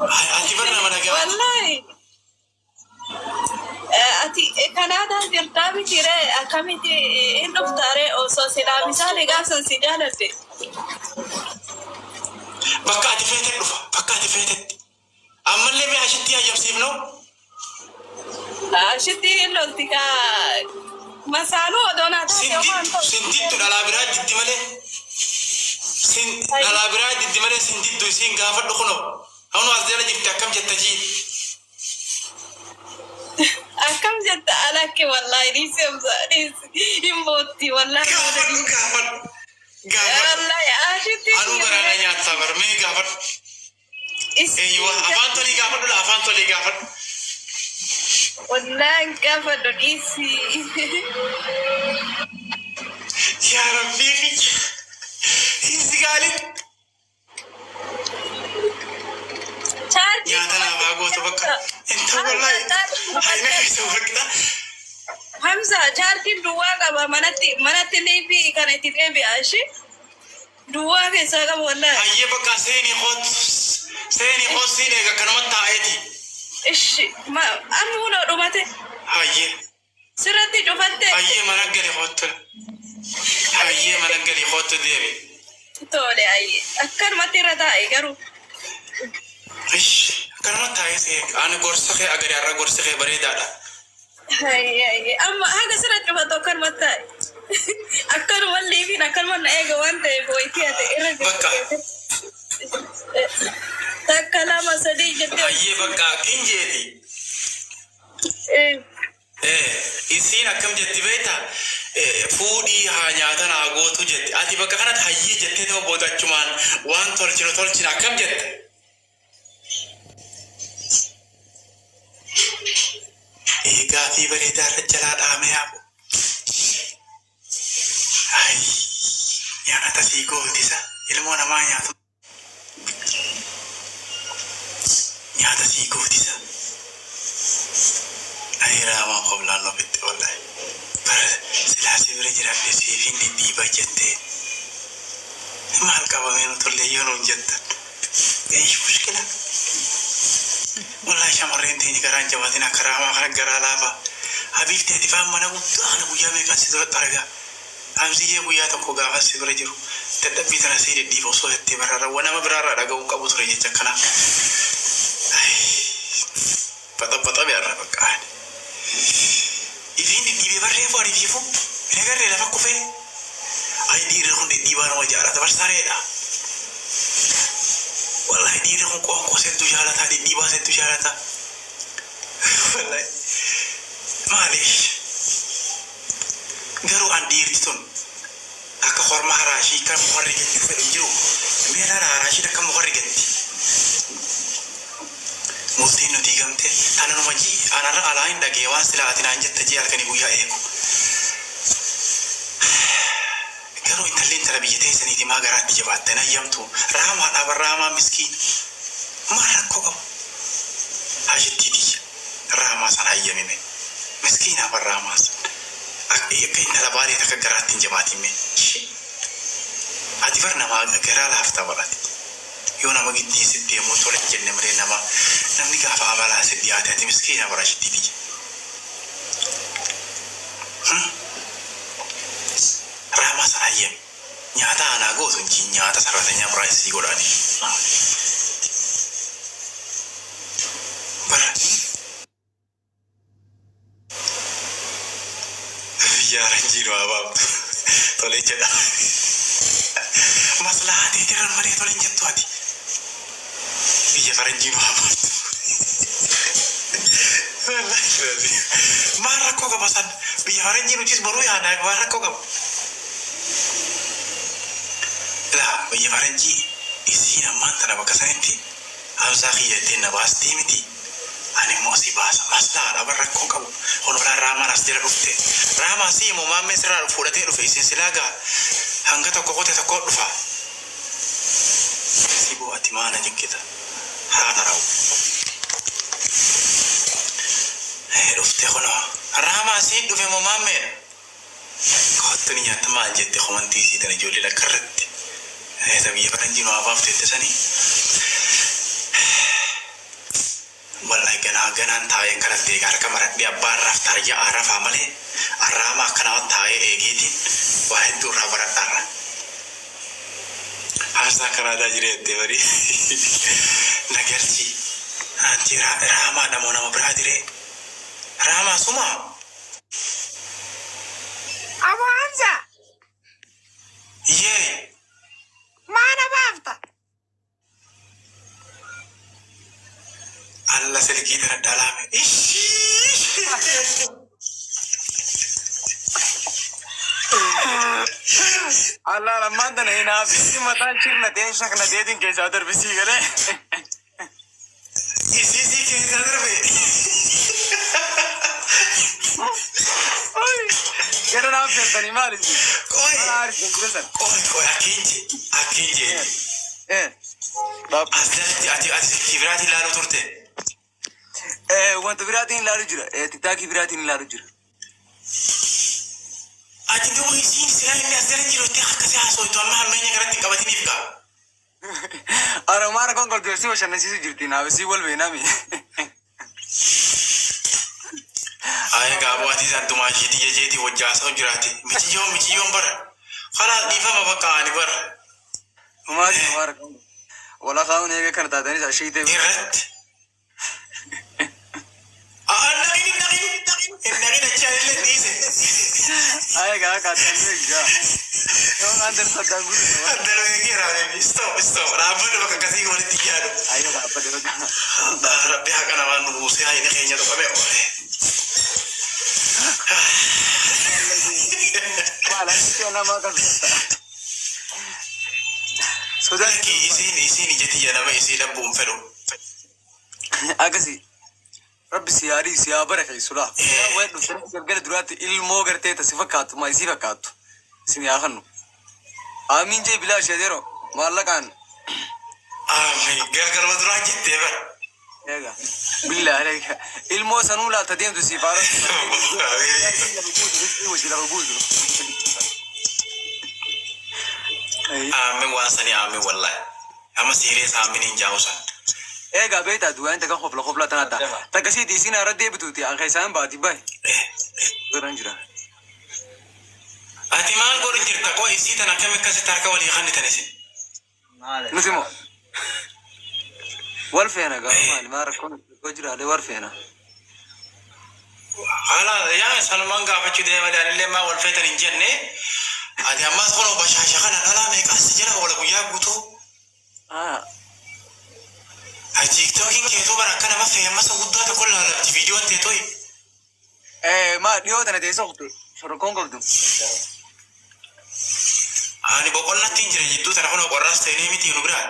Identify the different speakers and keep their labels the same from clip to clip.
Speaker 1: Ati bar nama nagaati.
Speaker 2: Wallahi. Ati Kanaadaa jirtaa miti ree, akkamitti hin dhuftaa ree osoo silaa misaali gaafsan si jaaladhe.
Speaker 1: Bakka ati feete dhufa. Bakka ati feetetti. Ammallee mee ashitti hayyamsiifnu?
Speaker 2: Ashitti hin lolti kaa masaanuu odoo naa taate homaan
Speaker 1: Sindittu
Speaker 2: ta'u.
Speaker 1: sindittu dhalaa biraa diddi malee. Sin dhalaa biraa diddi malee sindittu isiin gaafadhu kunoo. Hannu as jala jirti akkam jetta jii.
Speaker 2: Akkam jetta alakke wallahi dhiisi Hamza dhiisi hin bootti wallahi booda
Speaker 1: Gaafadhu
Speaker 2: dhiisi.
Speaker 1: gaafadhu. Gaafadhu.
Speaker 2: Wallahi ashitti
Speaker 1: Anuu garaana nyaattaa bar mee gaafadhu. Eeyyuu afaan tolii gaafadhu la afaan tolii gaafadhu.
Speaker 2: Wallahi gaafadhu dhiisi.
Speaker 1: Yaa Rabbii kiyya. Hiisi gaaliin.
Speaker 2: Chaarjii
Speaker 1: Nyaata naaf haa gootu bakka. Inta wallahi. Hayna keessa bakka.
Speaker 2: Hamza chaarjiin duwwaa qaba manatti manatti liifii kana itti deebi'a ishi duwwaa keessaa qaba wallahi.
Speaker 1: Hayyee bakka seenii kootu. Seenii kootu siin eega akkanumatti taa'eeti.
Speaker 2: Ishi amma hunoo dhumate
Speaker 1: Hayyee.
Speaker 2: sirratti cufatte.
Speaker 1: Hayyee mana gali kootu. Hayyee mana gali kootu deebi.
Speaker 2: Tole ayyee akkanumatti irra taa'e garuu.
Speaker 1: Ish akkanumatti taa'ee si eega. Ani gorsa kee agari har'a gorsi kee bareedaadha.
Speaker 2: Ayyee ayyee amma haga sirratti cufatu akkanumatti taa'e. Akkanuma liifiin akkanuma na eega waan ta'eef wayitii ate irra
Speaker 1: Bakka.
Speaker 2: jirtu. Takka lama sadii jettee.
Speaker 1: Hayyee bakka kinjeeti. Isiin akkam jetti beektaa? Fuudhii haa nyaatan haa gootu jetti. Ati bakka kanatti hayyee jettee ta'u booda achumaan waan tolchinu tolchina akkam jette? Gaafii bareedaa irra jalaa dhaame yaabu. Ay, nyaata sii gootisa. Ilmoo namaa nyaatu. Nyaata sii gootisa. Ay, raamaan qoblaan ofitti wallahi. Bara silaa si bira jiraadhe siifin dhidhiiba jettee. Maal qabamee nu tollee yoo nuun jettan. Eesh mushkila. Wallahi shamarreen teenya garaan jabaatin akka raamaa kana garaa laafa. Habiibti ati faan mana guddaa kana guyyaa meeqan si duratti argaa. Hamziyyee guyyaa tokko gaafa si bira jiru dadhabbii tana sii dhidhiiba osoo jettee bararra nama biraarraa dhaga'uu qabu ture jecha akkanaa. Baxabaxame har'a bakka. Ifiin dhidhiibee barreeffu ariifiifu hin agarree lafa kufee. Ay dhiirri kun dhidhiibaa nama jaalata barsareedha. Wallahi dhiirri kun qoonqoo settu jaalata dhidhiibaa settu jaalata. Wallahi maaliif garuu an dhiirti tun akka korma haraashii kan muka rigachuu fedhu hin jiru. Meelaan haraashiin akka muka rigatti. Murtiin nuti gamte tananuma ji anarra alaa hin dhagee waan silaa ati naan jette jee halkanii guyyaa eegu. Garuu intalli intala biyya teessaniiti maa garaatti jabaatte hin hayyamtu. Raamaadhaa bar raamaa miskiin. Maal rakkoo qabu? Hashittii tiyya. Raamaa san hayyamime. Miskiinaa bar raamaa san. Akka intala baalee takka garaatti hin jabaatin mee. Ati bar namaa garaa laafta bar ati. Yoo nama giddii si deemuu tole hin jenne malee nama namni gaafa amalaa si dhiyaate ati miskiina bar hashittii tiyya. Raamaa san hayyami. Nyaata anaa gootu hin nyaata sarratanya biraa sii godhani. Bara biyya ranjiin waa baabtu tole jedha. Maslahaa teetirran malee tole hin jettu ati. Biyya faranjiin waa baabtu. Maal rakkoo qaba san biyya faranjii nutis boruu yaada maal rakkoo qaba. Laa biyya faranjii isiin ammaan tana bakka sanitti Hamzaa kiyya ittiin na baastii miti. Ani immoo si baasa. Maslahaadha bar rakkoo qabu. Honolaan raamaan as jala dhufte. Raamaa si himu maammee sirraa fuudhatee dhufe isin silaa gaa hanga tokko kote tokko dhufa. Si boo ati maana jiggita. Haadha rawu. Dhufte kunoo. Raamaa siin dhufe moo maammeedha? Kottu ni nyaatta maal jette komantii isii tana ijoollee lakka irratti. Ta biyya faranjii nu haa baaftu jette sanii. Hanganaan taa'ee kanatti eegaa harka maradhee abbaan raftaa yaa'aa rafaa malee arraama akkanaa taa'ee eegeetiin waa hedduu irraa baradhaarra. Haasaa kanaadaa jireettee barii nagarchi anti raamaa namoo nama biraa jiree raamaa sumaa.
Speaker 3: Abu Hamza,
Speaker 1: Yee.
Speaker 3: Maana baafta?
Speaker 1: Alla silkii tana dhalaame. Ishii.
Speaker 4: Allah lammaan tana hinaafisi mataan shirna ta'een shakna ta'eetiin keessaa darbisii galee.
Speaker 1: Isiisii keessaa darbe.
Speaker 4: Gara naaf feertanii maal isin?
Speaker 1: Qoy.
Speaker 4: Maal aarsisan jira sana?
Speaker 1: Qoy qoy akkiin jee akkiin jee. As jalatti ati silkii biraatiin ilaaluu turte.
Speaker 4: Wanta biraatiin ilaalu jira. Tiktaakii biraatiin ilaalu jira.
Speaker 1: Ati duuba isiin silaa inni as jala jiru itti akkasii haasoftu amma hammeenya garatti hin qabatiniif gaa.
Speaker 4: Oromaan kun golgeessii bashannansiisu jirti naaf isii wal beenami.
Speaker 1: Ayi gaaboo ati isaan tumaashiitii jejeetii wajji haasa'u jiraate. Miciyyoon miciyyoon bara. Kalaas dhiifama bakka ani bara.
Speaker 4: Maali maara kun. Wala kaa'uun eega kana taatanis ashiitee.
Speaker 1: Irratti. Naqin naqin naqin achi anillee dhiise.
Speaker 4: Ayi gaa kaatanii beekaa. Yoo kaan darsaddaan guutu.
Speaker 1: Darbee geeraa stop stop dhaabbanni bakka akkasii walitti yaadu.
Speaker 4: Ayi dhaabbate bakka.
Speaker 1: Rabbi haqa namaa nu buusee hayni keenya tuqame oole.
Speaker 4: Maal ashiitee namaa qabsiista. Sodaan
Speaker 1: Lakki isiin isiin ija tiyya nama isii dhabuu hin fedhu.
Speaker 4: Akkasii. Rabbi si yaadii si haa barakeessu laa. Waan dhuftanii galgala duraatti ilmoo gartee tasi fakkaattu maa isii fakkaattu. Isin yaa kennu. Amiin jee bilaa ishee yeroo maallaqaan.
Speaker 1: Amiin galgalma duraa jettee bara.
Speaker 4: Eega. Billaa aleeka. Ilmoo sanuu laalta deemtu si faara. Wajji lafa buutu.
Speaker 1: Amiin waan sanii amiin wallaahi. Amma sirees amiin hin jaa'u san.
Speaker 4: Eega beektaa duwwaan takka kofla kofla tana ta'a. Takka siiti isin irra deebituuti an keessaan baati bahi. Godhan jira.
Speaker 1: Ati maal godhu jirta koo isii tana akkami akkasitti harka walii kannitan isin?
Speaker 4: Nuti moo wal feena gaa maali maa rakkoon rakkoo jiraalee wal feena.
Speaker 1: Haala yaa sanumaan gaafachuu deema anillee maa wal feetan hin jenne. Ati ammas kun bashaasha kana dhalaa meeqaas jira oola guyyaa guutuu. Ati tiiktookiin keetuu bara akka nama feemasa guddaa tokko laalabdi viidiyoon teetooyi.
Speaker 4: Maa dhiyoo tana teessoo kutu rakkoon qabdu.
Speaker 1: Ani boqonnatti hin jira jidduu tana kun qorraas ta'ee miti nu biraa.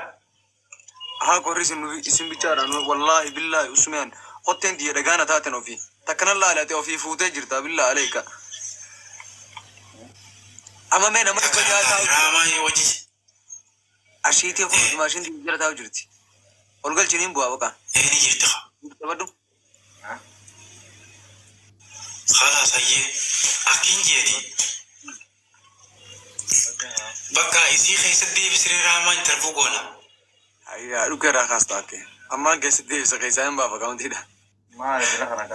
Speaker 4: Haa qorri isin isin bichaadha wallaahi billaahi usmeen qotteen tiyya dhagaana taaten ofii takkana laalate ofii fuutee jirta billaa aleeka. Amma mee nama dhibba jaha taa'u
Speaker 1: Raamaa wajji.
Speaker 4: ashiitii kun utuma ashiin tiyya jala taa'u jirti. Ol galchiniin bu'aa baqa.
Speaker 1: Eeni jirti.
Speaker 4: Taphadhu.
Speaker 1: Khalaas hayyee akkin jeeti. Bakka isii keessatti deebisiree raamaa interview goona.
Speaker 4: Ayyaa dhuga irraa kaas taate. Ammaan keessatti deebisa keessaa hin baafa kaawwantiidha.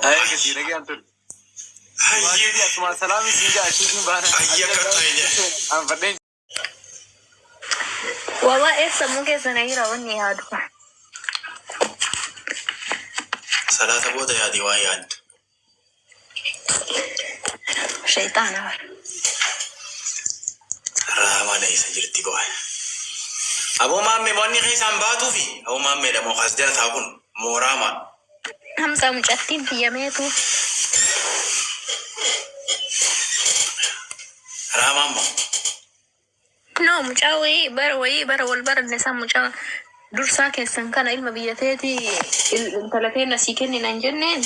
Speaker 4: Ayyaa keessi dhagee ture.
Speaker 1: Hayyee.
Speaker 4: Akkuma salaamii siin jaa ashiitiin baana.
Speaker 1: Hayyee akka ta'e jee.
Speaker 4: Anfadheen.
Speaker 5: Wallah eessa sammuu keessa na jira wanni yaadu.
Speaker 1: Salaata booda yaadii waa yaaddu.
Speaker 5: Shayxaana bara.
Speaker 1: Raamaan eessa jirti go'a. Aboo maammee wanni keessaan baatuufi aboo maammeedha moo as jala taa'u kun mooraama.
Speaker 5: Hamza mucattiin biyyameetu.
Speaker 1: Raamaan moo
Speaker 5: No mucaa wayii bara wayii bara wal baranne san mucaa dursaa keessan kana ilma biyya teeti intala teenna sii kennina hin jenneen.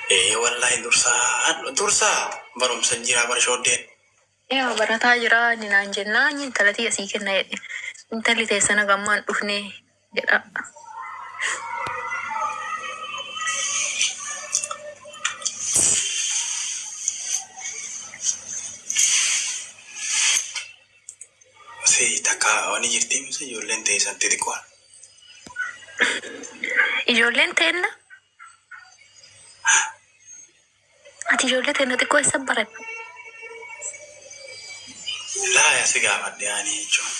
Speaker 1: Ee wallaahi dursaa dursaa barumsa jira bara shooddeen.
Speaker 5: Yaa barataa jira inni naan jennaan intala tiyya sii kenna jedhe. Intalli teessana gammaan dhufne jedha.
Speaker 1: Si takka wani jirti misa ijoolleen teessan xixiqqoon.
Speaker 5: Ijoolleen teenna. Ati ijoollee teenna xiqqoo eessa baratte?
Speaker 1: Laaya si gaafadhe ani jechuun.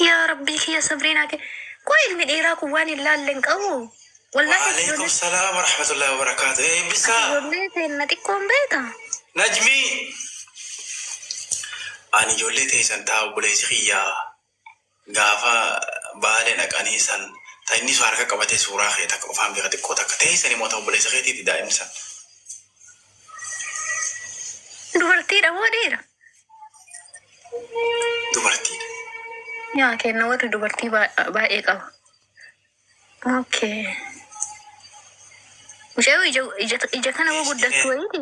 Speaker 5: Yaa Rabbii kiyya sabriinaa kee. Qoy ilmi dhiiraa kun waan hin laalle hin qabu. Wallaahi
Speaker 1: Waalaikum
Speaker 5: ijoollee
Speaker 1: salaam warahmatullahi wabarakaatu. Eebbisaa.
Speaker 5: ijoollee teenna xiqqoon beeka.
Speaker 1: Najmi. Ani ijoollee teessan taa obboleessi kiyyaa gaafa baalee dhaqanii san ta inni su harka qabatee suuraa kee takka qofaan beeka xiqqoo takka teessan immoo ta obboleessa keetiiti daa'imni san.
Speaker 5: Dubartiidha moo dhiira?
Speaker 1: Dubartiidha.
Speaker 5: Yaa kenna warri dubartii baay'ee qaba. Okay. Mucayyoo ija kana moo guddattu wayiiti?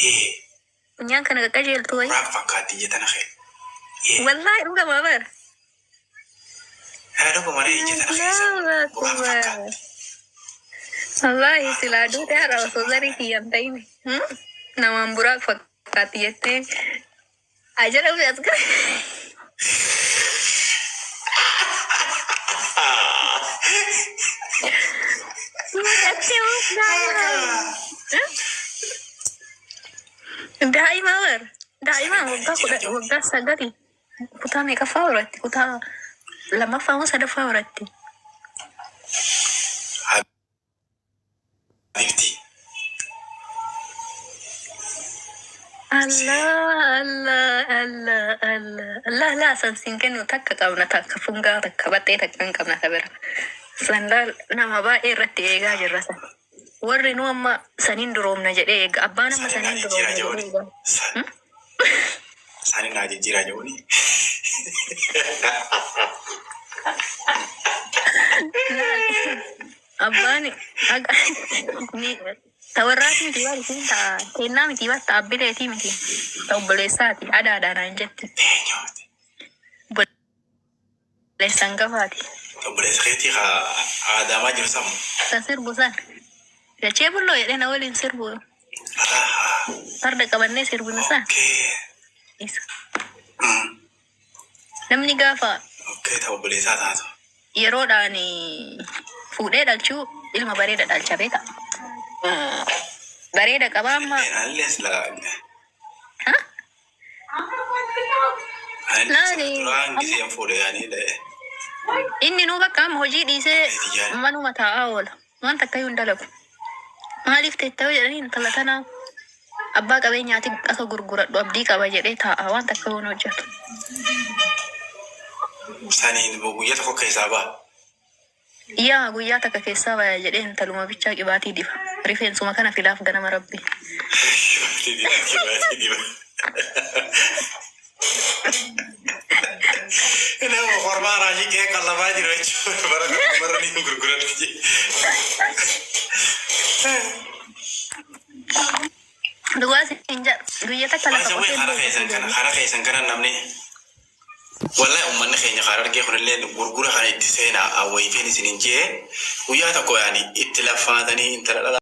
Speaker 1: Ee
Speaker 5: Funyaan kana qaqqajeeltu wayii?
Speaker 1: Buraaq fakkaatti ija tana kee. Ee
Speaker 5: Wallaahi dhugamaa bara.
Speaker 1: Kana dhuguma ree ija tana keessa
Speaker 5: Allahu
Speaker 1: buraaq
Speaker 5: akbar.
Speaker 1: fakkaatti.
Speaker 5: Wallaahi silaa duute har'a osoo zarii kiyyan ta'in. Namaan buraaq fakkaatti jettee. Ajala ofii as gara. Mucattee moo daa'ima? Daa'ima bara. Daa'ima waggaa 10 waggaa 9 kutaa meeqaffaa horatti? Kutaa lammaffaa moo sadaffaa horatti?
Speaker 1: Habibti.
Speaker 5: Allah Allah Allah Allah Allah laa san siin kennu takka qabna takka fungaa takka baxxee takka hin qabna ta bira. San laal nama baay'ee irratti eegaa jirra san. Warri nu amma saniin duroomna jedhee eega. Abbaan amma
Speaker 1: Sani naa
Speaker 5: saniin
Speaker 1: jijjiiraa
Speaker 5: duroomna
Speaker 1: jechuuni.
Speaker 5: jedhee eega.
Speaker 1: Sani naa jijjiiraa jechuuni.
Speaker 5: Abbaan ni ta warraati miti bar isiin ta teennaa miti bar ta abbileetii miti ta obboleessaati adaadhaa naan jetti.
Speaker 1: Eenyuuti?
Speaker 5: Obboleessa hangafaati.
Speaker 1: Obboleessa keetii haa aadaamaa jiru samu.
Speaker 5: Ta sirbu san. Dachee bulloo jedhee na waliin sirbu.
Speaker 1: Alaa.
Speaker 5: Farda qabannee sirbinu san.
Speaker 1: Okay.
Speaker 5: Isa. Namni gaafa
Speaker 1: Okay, ta obboleessaa taatu.
Speaker 5: yeroodhaan fuudhee dhalchuu ilma bareeda dhalcha beeka. Bareeda qabaa amma.
Speaker 1: Anillee sila.
Speaker 5: Ha?
Speaker 1: Anillee sila
Speaker 5: Laali.
Speaker 1: duraan giseen fuudhe yaanii
Speaker 5: Inni nuu bakka amma hojii dhiisee manuma taa'aa oola. Waan takka iyyuu hin dalagu. Maaliif teetta'uu jedhanii intala tana abbaa qabeenyaati akka gurguradhu abdii qaba jedhee taa'a waan takka iyyuu hin hojjetu.
Speaker 1: Saniin guyyaa tokko keessaa ba'a.
Speaker 5: Yaa guyyaa takka keessaa baya jedhee intaluma bichaa qibaatii diba. Rifeensuma kana filaaf ganama rabbi.
Speaker 1: Qibaatii diba, qibaatii diba. Nama kormaa raajii kee qallabaa jiru jechuudha. Bara bara ni gurguratti.
Speaker 5: Dhugaa siin jedha guyyaa takka lafa
Speaker 1: Baay'ee
Speaker 5: qotee
Speaker 1: hara
Speaker 5: booda
Speaker 1: keessan kana hara keessan kana namni wallahi uummanni keenya kan argee kunillee gurgura kana itti seenaa awwayifeen isin hin jee guyyaa tokko yaani itti laffaatanii intala dhalaa.